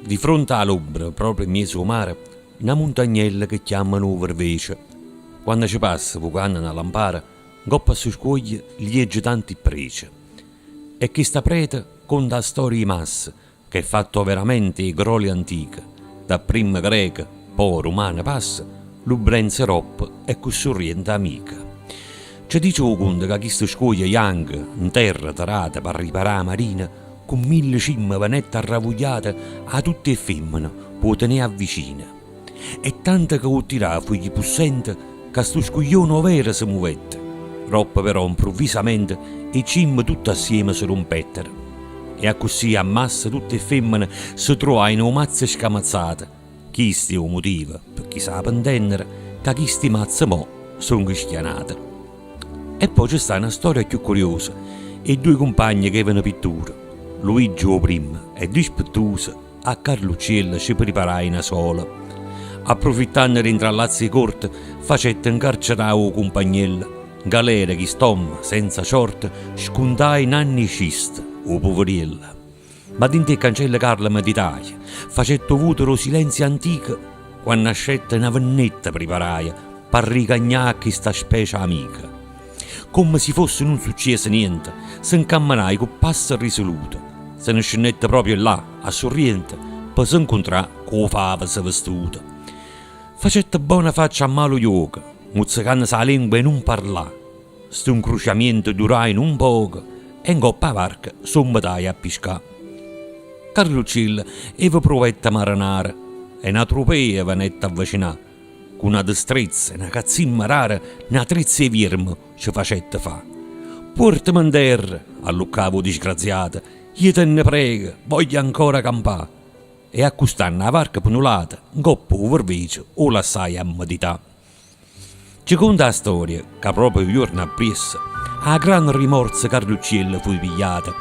Di fronte 'a l'ombra, proprio 'mmiez' 'o mare, na muntagnella che chiammano 'o Vervece. Quanno ce passe vucanno na lampara, 'ncopp' a stu scuoglio liegge tanti pprece. E chesta preta conta 'a storia 'e Massa, che è fatta overamente 'e grolia antica, daprimma greca, po' rumana passa, Lubrense ropp e cu Surriento amica. Ce dice 'o cunto ca chistu scuoglio janco, 'nterra terato p'arriparà 'a marina, cu mille cimme venette arravugliato 'a tutt' 'e femmene p' 'o tenè avvicino. E tanto ca 'o tirà fuje pussente ca stu scuglione overo se muvette. Ropp però 'mpruvvisamente 'e cimme tutte assieme se rumpettero. E accussì a massa tutt' 'e femmene se truvaino 'o mazzo scamazzato. Chisto è 'o mutivo, pe chi sape 'ntennere, ca chisti mazze mò songo schianate. E pò ce sta na storia cchiù curiosa 'e duje cumpagne ch'evano pitture, Luigi 'o primmo e dispettuso a Carlucciello ce priparaje na sola. Apprufittanno d' 'e 'ntrallazze 'e corte facette 'ncarcerà 'o cumpagniello. Ngalera chist'ommo, senza ciorte, scuntaje n'anno 'e cisto, 'o puveriello. Ma dint' 'e cancelle Carlo meditaje, facette 'o vuto d' 'o silenzio antico, quanno ascette na vennetta priparaje p'arricagnà a chesta specie amica. Comme si fosse nun succieso niente, se 'ncammenaje cu passe risolute, se ne scennette proprio là, a Surriento, pe se 'ncuntrà cu 'o faveze vestuto. Facette bona faccia a malu juoco, muzzecannose 'a lengua 'e nun parlà. Stu 'ncruciamiento duraje nun poco e 'ncopp' 'a varca s' 'o 'mbitaje a piscà. Carluccillo eva pruvetta marenaro e na trupea venette avvecinà, cu na destrezza e na cazzimma rara na trezza 'e vierme ce facette fà. Puorteme 'nterra, alluccava 'o disgraziato, io te ne prego, voglio ancora campà. E accustanno 'a varca pe nu lato, 'ncopp' 'o vervece 'o lassaje a medità. Ce conta 'a storia ca proprio 'o juorno appriesso 'a gran rimorza Carlucciello fuje pigliato,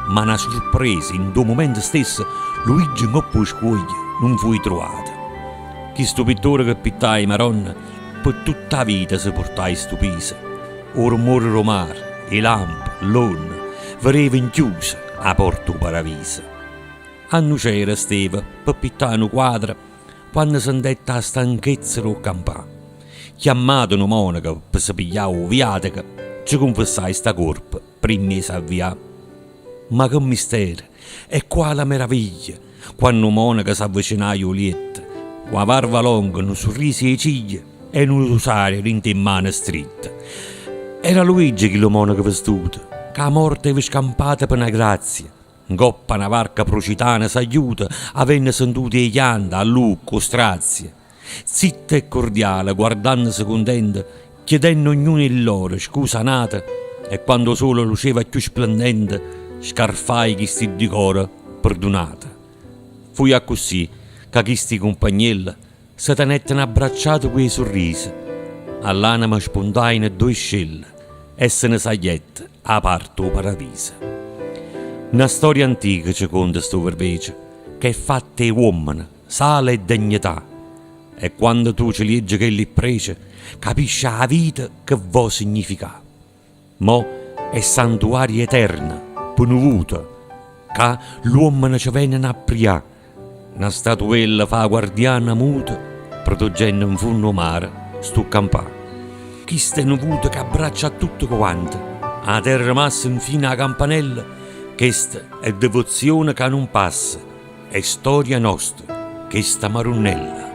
ma na surpresa 'int' 'o mumento stesso Luigi 'ncopp' 'o scuoglio nun fuje truvato. Chistu pittore che pittaje Maronna pe tutta 'a vita se purtaje stu piso. 'O rummore d' 'o mare, 'e lampe, ll'onne, vereva 'nchiusa 'a porta 'o paraviso. A Nucera steva pe pittà nu quadro quanno sentette 'a stanchezza d' 'o campà. Chiammato nu monaco pe se piglià 'o viateco, ce cunfessaje sta colpa primma 'e s'avvià. Ma che mistero e quala meraviglia quanno 'o monaco s'avvicinaje 'o lietto, cu 'a varva longa, nu surriso 'e ciglia e nu rusario dint' 'e mmane stritte. Era Luigi chillu monaco vestuto, ca 'a morte eva scampata pe na grazia. Ncopp'a na varca prucitana sagliuta, avenno sentuto 'e chiante, allucche, 'o strazio. Zitta e cordiale, guardannose cuntenta, chiedenno ognuno 'e lloro scusa a n'ato, e quando 'o sole luceva cchiù splendente, scarfaje chisti ddi core perdunate. Fuje accussì ca chisti cumpagnielle se tenetteno abbracciate cu 'e surrise, all'anema spuntajeno ddoje scelle e se ne sagliette 'a parte 'o paraviso. Na storia antica ce conta stu vervece che è fatta 'e uommene, sale e degnità e quando tu ce liegge chelli pprece capisce 'a vita che vo' significà. Mo è santuario eterno pe nu vuto ca ll'uommene ce veneno a prià, na statuella fa 'a guardiana muta proteggenno 'nfunno 'o mare stu campà. Chisto è nu vuto che abbraccia a tutte quante, 'a terra massa 'nfino 'a campanella, chesta è devozione ca nun passa, è storia nosta chesta Marunnella.